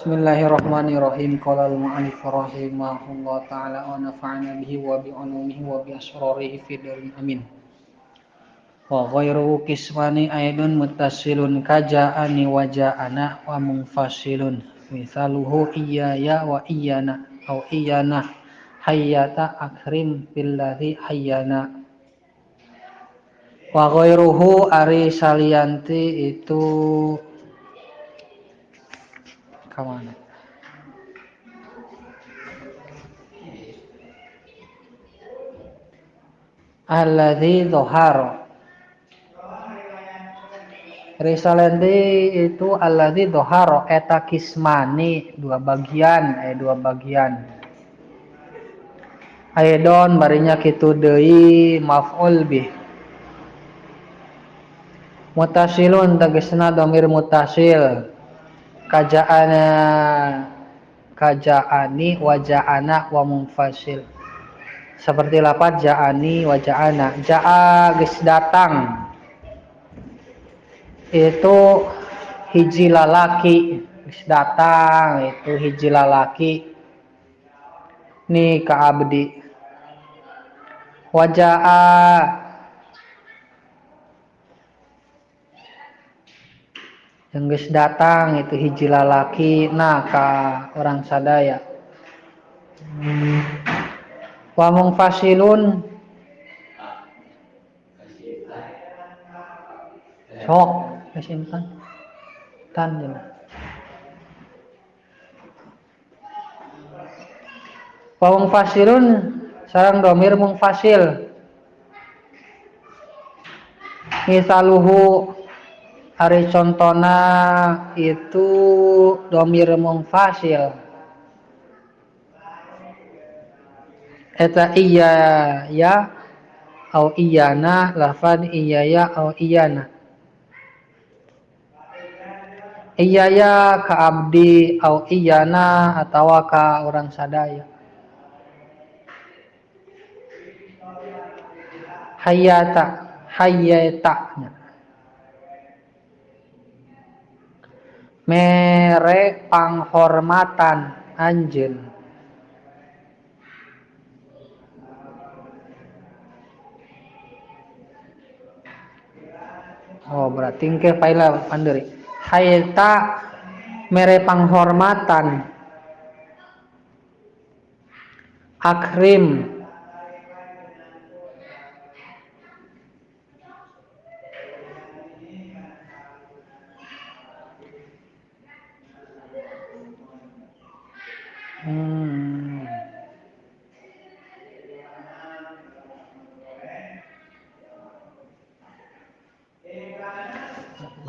Bismillahirrahmanirrahim. Qala al-mu'allif rahimahullah ta'ala wa nafa'ana bihi wa bi ulumihi wa bi asrarihi fid dharain amin. Wa ghairuhu kismani aidun muttasilun kaja'ani wa ja'ana wa munfasilun. Misaluhu iyaya wa iyana au iyana hayyata akrim billadzi hayyana. Wa ghairuhu ari salianti itu kamana? Alladzi dhahara. Risalenti itu alladzi dhahara eta kismani dua bagian, dua bagian. Aidon barinya kitu deui maf'ul bih. Mutasilun tegesna dhamir mutasil. Kajaana kajaani wa ja'ana wa munfasil. Seperti lafaz ja'ani wa ja'ana. Ja'a geus datang. Itu hiji lalaki geus datang, itu hiji lalaki ni ka abdi. Wa ja'a yang geus datang itu hiji lalaki nah ka orang sadaya. Wa munfasilun sok kesimpan tan jeuna. Wa munfasilun sareng dhamir munfasil. Misaluhu ari contona itu dhamir munfasil. Eta iya ya au iyana lafad iya ya au iyana. Iya ya ka abdi au iyana atawa ka urang sadaya. Hayyata hayyata mere panghormatan anjeun. Oh berarti engke paila panderi. Hayta mere panghormatan akrim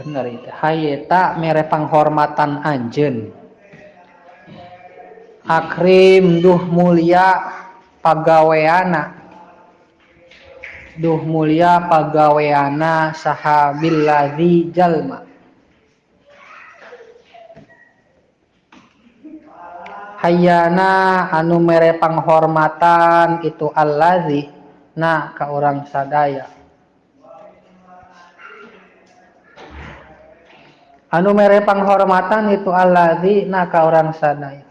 Bener itu. Hayeta mere panghormatan anjeun. Akrim duh mulia pagaweana. Duh mulia pagaweana saha billadzi jalma. Hayyana anu mere panghormatan itu allazi na ka urang sadaya. Anu mere panghormatan itu allazi na ka urang sadaya.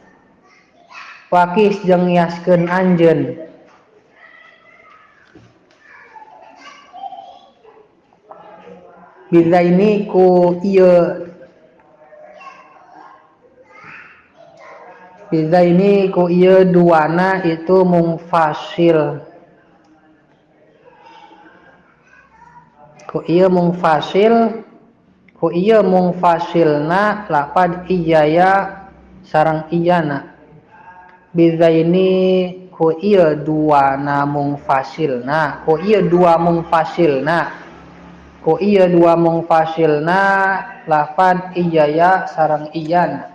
Wakis jeung ngiaskeun anjeun. Bizaini ku ieu bizaini ku ieu duana itu munfasil. Ku ieu munfasil, ku ieu munfasilna lafad iyaya sareng iyana. Bizaini ku ieu duana munfasilna, ku ieu dua munfasilna, ku ieu dua munfasilna lafad iyaya sareng iyana.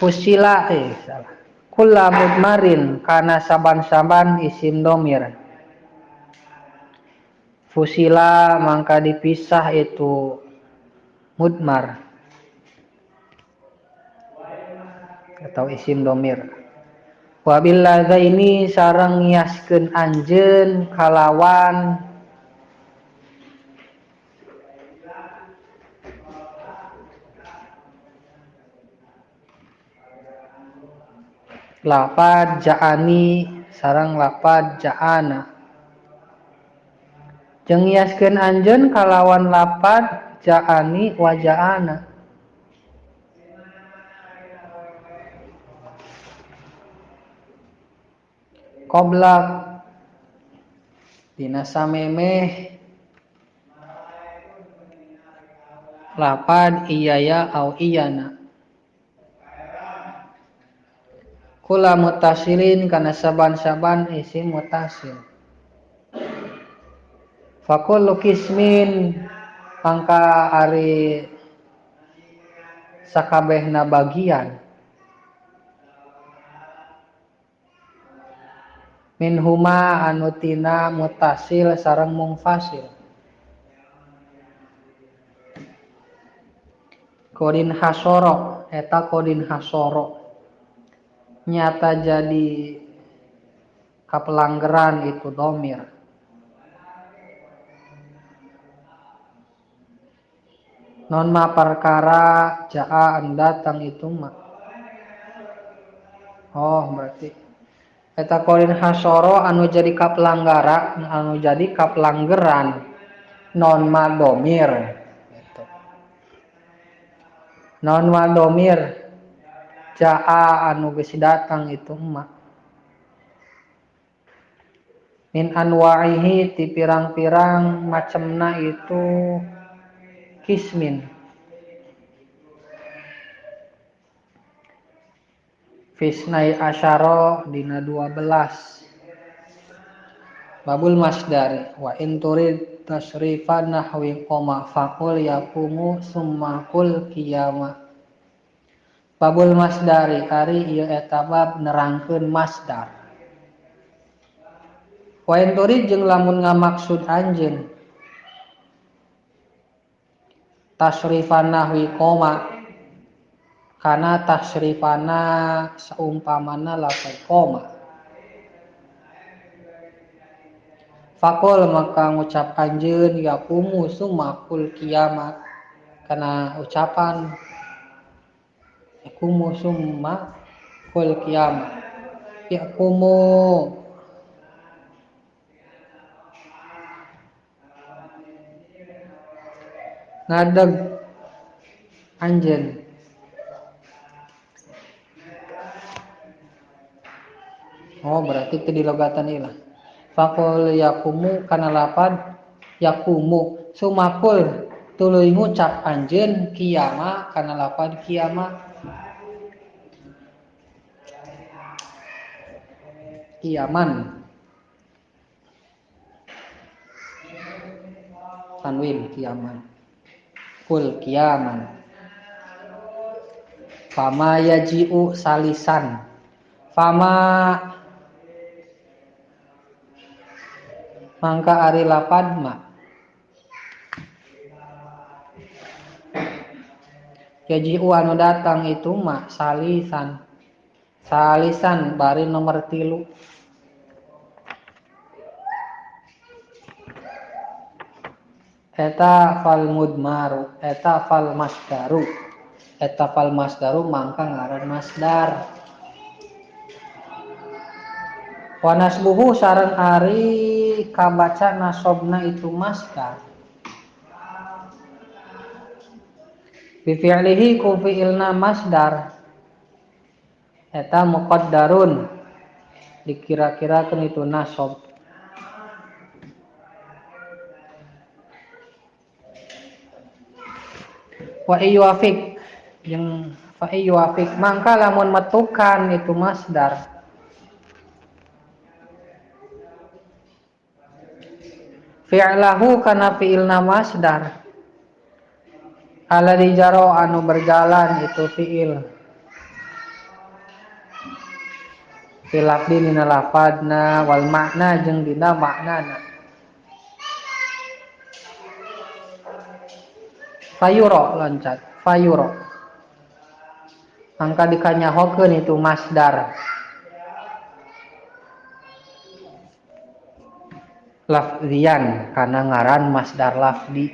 Fusila salah. Kula mudmarin kana saban-saban isim domir. Fusila mangka dipisah itu mudmar atau isim domir. Wa billadzaini sareng ngiaskeun anjeun kalawan Lapad ja'ani sareng lapad ja'ana. Jeung ngiaskeun anjeun kalawan lapad ja'ani wa ja'ana. Qoblak dina samemeh lapad iyaya au iyana. Kula mutasilin kana saban-saban isim mutasil. Fakullu kismin mangka ari sakabehna bagian minhuma anu tina mutasil sareng mungfasil. Kodin hasoro eta kodin hasoro nyata jadi kapelanggeran itu domir. Non ma perkara jaa datang itu ma. Oh berarti eta kodin hasoro anu jadi kapelanggara anu jadi kapelanggeran non ma domir gitu. Non ma domir jaa anu geus datang itu ma. Min anwa'ihi ti pirang-pirang macemna itu kismin. Fisnai asyara dina 12. Babul masdari wa in turid tasrifan nahwi qoma faqul yaqumu summa qul qiyama. Babul masdari ari ieu eta bab nerangkeun masdar. Wa in turid jeung lamun ngamaksud anjeun tasrifan nahwi qoma kana tasrifana saumpamana lafaz qoma. Fakul maka ngucap anjeun yaqumu summa qul qiyama kana ucapan yaqumu summa qul qiyama. Yaqumu ngadeg anjeun. Oh berarti itu di logatan ilah. Fakul yakumu kana lapad yakumu sumakul tuluy ngucap anjeun kiyama kana lapad kiyama. Kiaman tanwin kiaman kul kiaman. Fama yaji'u salisan fama mangka ari lapad ma yaji'u anu datang itu ma salisan salisan bari nomor 3. Eta fal mudmaru eta fal masdaru eta fal masdaru mangka ngaran masdar. Wa nasbuhu sareng ari kabaca nasobna itu masdar. Bi fi'lihi ku fi'ilna masdar eta muqaddarun dikira-kirakeun itu nasob. Wa yuwafiq jeung fa yuwafiq mangka lamun metukan itu masdar fi'lahu kana fi'ilna masdar alladzi jaro anu berjalan itu fi'il fil lafdi dina lafadna wal makna jeung dina maknana. Fayuro loncat fayuro mangka dikanyahokeun itu masdar lafzian kana ngaran masdar lafdi.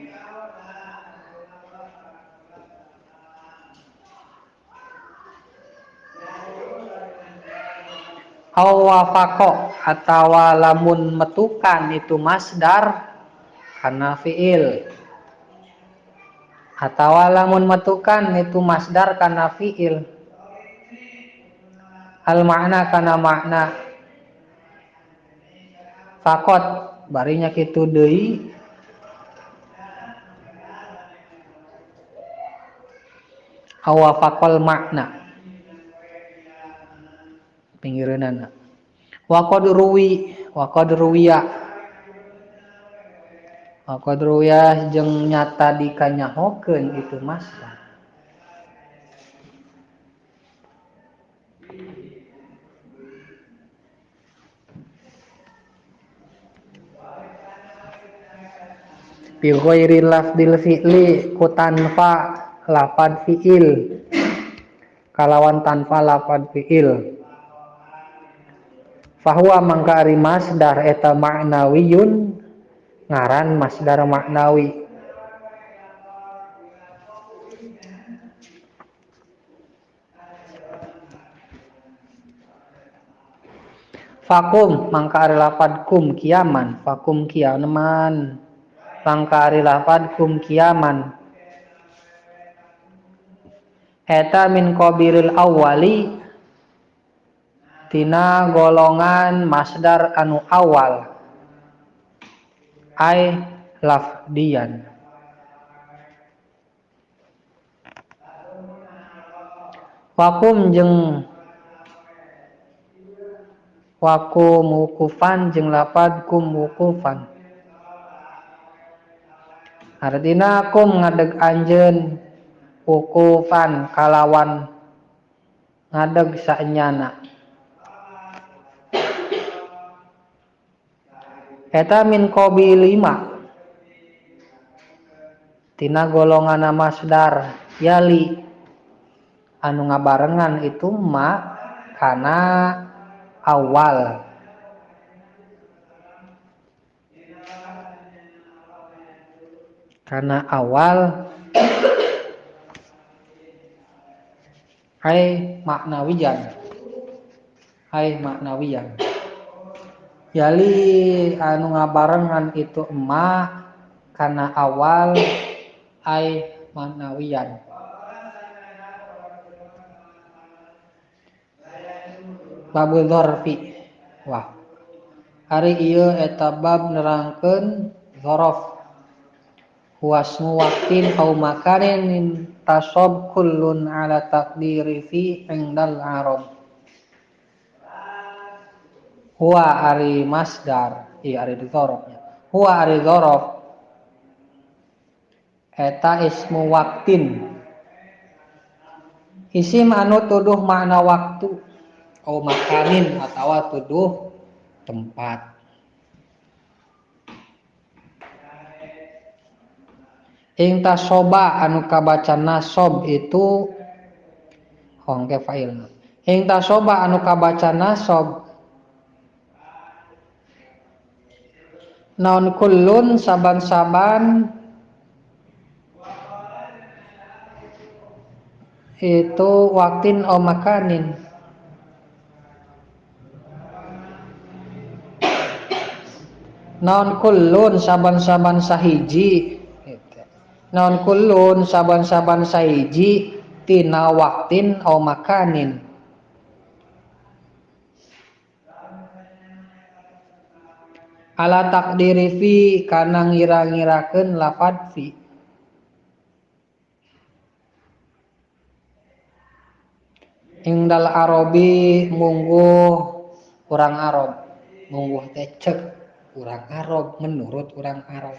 Aw wafaqo atawa lamun metukan itu masdar kana fiil. Atawa lamun metukan itu masdar kana fiil. Al makna kana makna. Faqot barinya kitu deui aw wafaqal makna. Pinggireunana. Wa qad ruwi, wa qad ruwiya. Wa qad ruwiya jeung nyata dikanyahokeun itu masdar. Bi ghairi lafdil fi'li ku tanpa lafad fi'il. Kalawan tanpa lafad fi'il. Fahuwa mangka ari masdar eta ma'nawiyun ngaran masdar maknawi. Fakum mangka ari lafad kum kiaman, fakum kiaman mangka ari lafad kum kiaman eta min qabilil awwali tina golongan masdar anu awal ai lafdian. Wakum jeung wakum wukufan jeung lapad kum wukufan. Artina kum ngadeg anjeun wukufan kalawan ngadeg saenyana. Eta min qobi lima tina golongan masdar yali anu ngabarengan itu ma kana awal. Kana awal ai maknawiyan. Ai maknawiyan. Yali anu ngabarengan itu emak kana awal ai maknawiyan. Babul dzarfi. Wah. Ari ieu eta bab nerangkeun dzaraf. Huwasmu waqtin au makanin tasab kullun ala taqdiri fi indal arab. Huwa ari masdar, iya ari dzarafnya. Huwa ari dzaraf eta ismu waqtin. Isim anu tuduh makna waktu au makanin atawa tuduh tempat. Ing tasoba anu kabaca nasob itu hongke fa'ilna. Ing tasoba anu kabaca nasob naon kullun saban-saban itu waktin au makanin. Naon kullun saban-saban sahiji. Naon kullun saban-saban sahiji tina waktin au makanin. Ala takdiri fi kana ngira-ngirakeun lafad fi. Indal arabi mungguh urang Arab, mungguh teh cek urang Arab menurut urang Arab.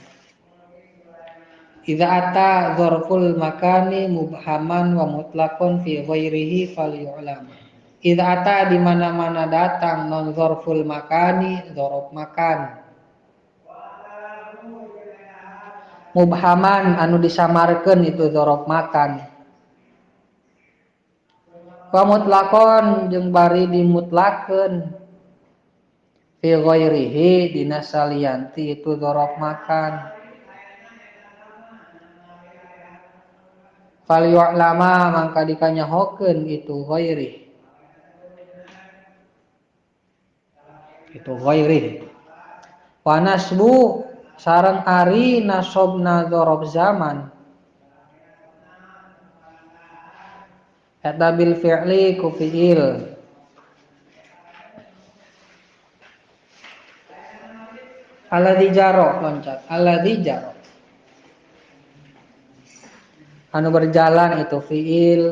Idza ata dzarful makani mubhaman wa mutlaqan fi ghairihi falyu'lam. Idza ata di mana-mana datang non dzarful makani dzaraf makan. Mubhaman anu disamarkeun itu dzaraf makan. Wa mutlaqan jeung bari dimutlakeun fi ghairihi dina salianti itu dzaraf makan. Fal yu'lama mangka dikanyahokeun itu ghairi. Itu ghairi. Wa nasbu sareng ari nasobna dzaraf zaman eta bil fi'li ku fi'il. Alladzi jaro loncat, alladzi jaro anu berjalan itu fi'il,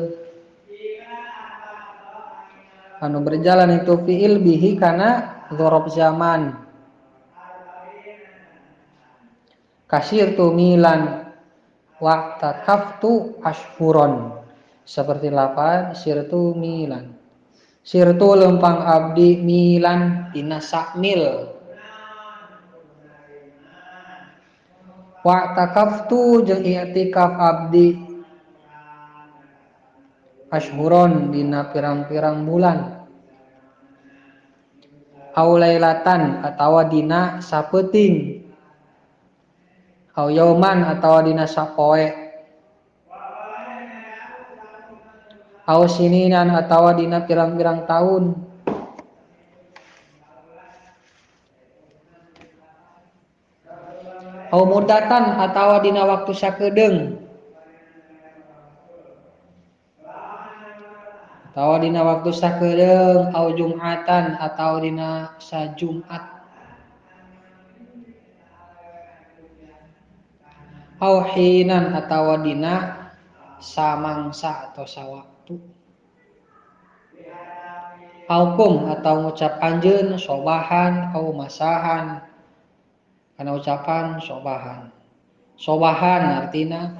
anu berjalan itu fi'il bihi kana dzaraf zaman. Kasir tu milan wa takaftu ashhuron, seperti lapan sirtu milan, sirtu lempang abdi milan dina sakmil, wa takaftu jeung i'tikaf abdi ashhuron dina pirang-pirang bulan, au lailatan atawa dina sapeuting, au yauman atawa dina sapoe, au sininan atawa dina pirang-pirang tahun, au mudatan atawa dina waktu sakedeung, atawa dina waktu sakedeung, au jum'atan atawa dina sajumat, au hinan atawa dina samangsa atau sawaktu, au kum atau ngucap anjeun sobahan au masahan, kana ucapan sobahan. Sobahan artina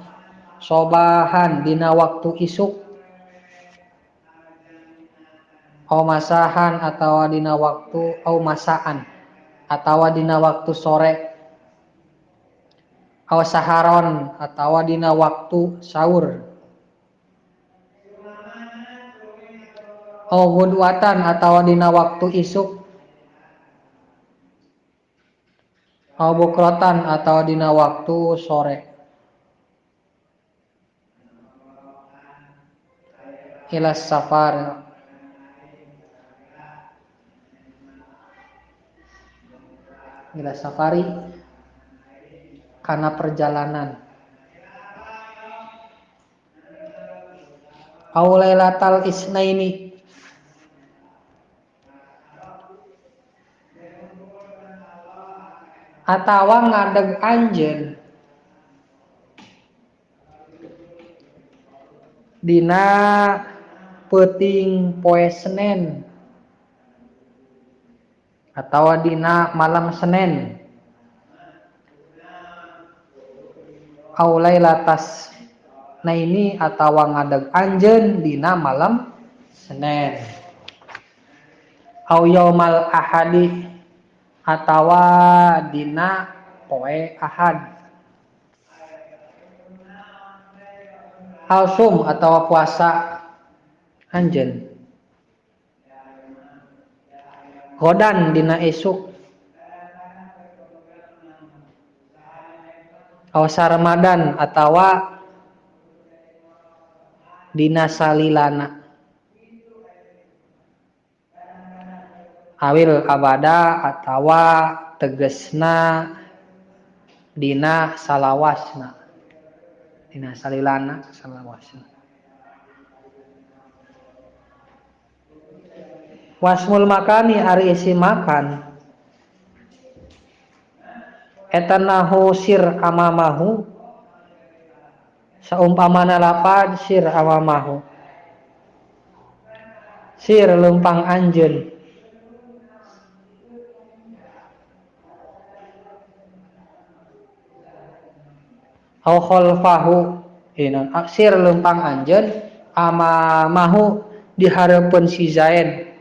sobahan dina waktu isuk, au masahan atawa dina waktu au masaan atawa dina waktu sore, au saharon atawa dina waktu sahur, au gudwatan atawa dina waktu isuk, au bukrotan atawa dina waktu sore. Ila safar, ila safari karena perjalanan, au lailatal isnaini atawa ngadeg anjeun dina peuting poe Senen atawa dina malam Senen, au lailatas naini atawa ngadeg anjeun dina malam Senen, au yaumal ahadi atawa dina poe Ahad, au sum atawa puasa anjeun godan dina esuk, au sarmadan atawa dina salilana, awil abada atawa tegesna dina salawasna, dina salilana salawasna. Wasmul makani ari isi makan eta nahu sir amamahu, saumpamana lapad sir amamahu, sir lempang anjeun, au khalfahu sir lempang anjeun amamahu dihareupeun si Zaid,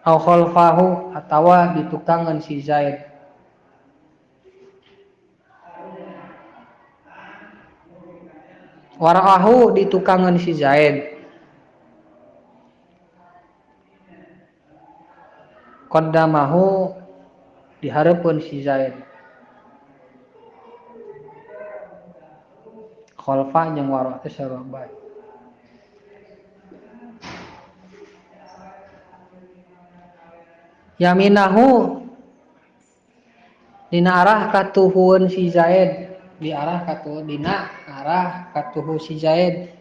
au khalfahu atawa ditukangan si Zaid, waraahu ditukangan si Zaid, qaddamahu dihareupeun si Zaid, khalfa jeung wara teh sarua bae. Yaminahu dina arah katuhueun si Zaid, di arah katuhu dina arah katuhu si Zaid.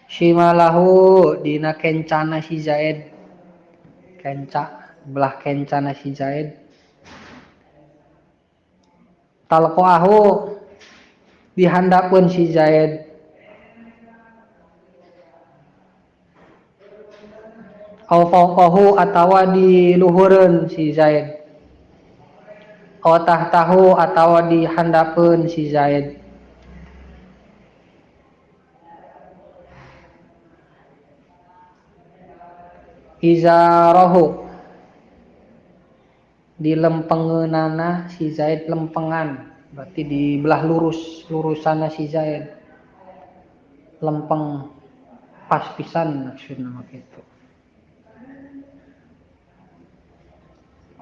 Shimalahu dina kencana si Zaid, kenca belah kencana si Zaid. Talqahu dihandapeun si Zaid. Au fawqahu atawa diluhureun si Zaid. Au tahtahu atawa dihandapeun si Zaid. Izarahu di lempengeunana si Zaid, lempengan berarti di belah lurus, lurusana si Zaid, lempeng pas pisan maksudna mah kitu.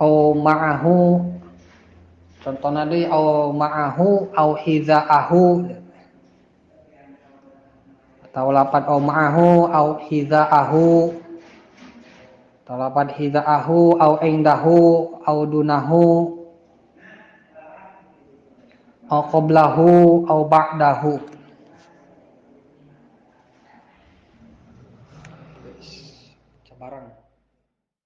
Au ma'ahu, contohna deui au ma'ahu au hizaahu, atau lapat au ma'ahu au hizaahu, atau lapat hizaahu au indahu au dunahu au qablahu au ba'dahu.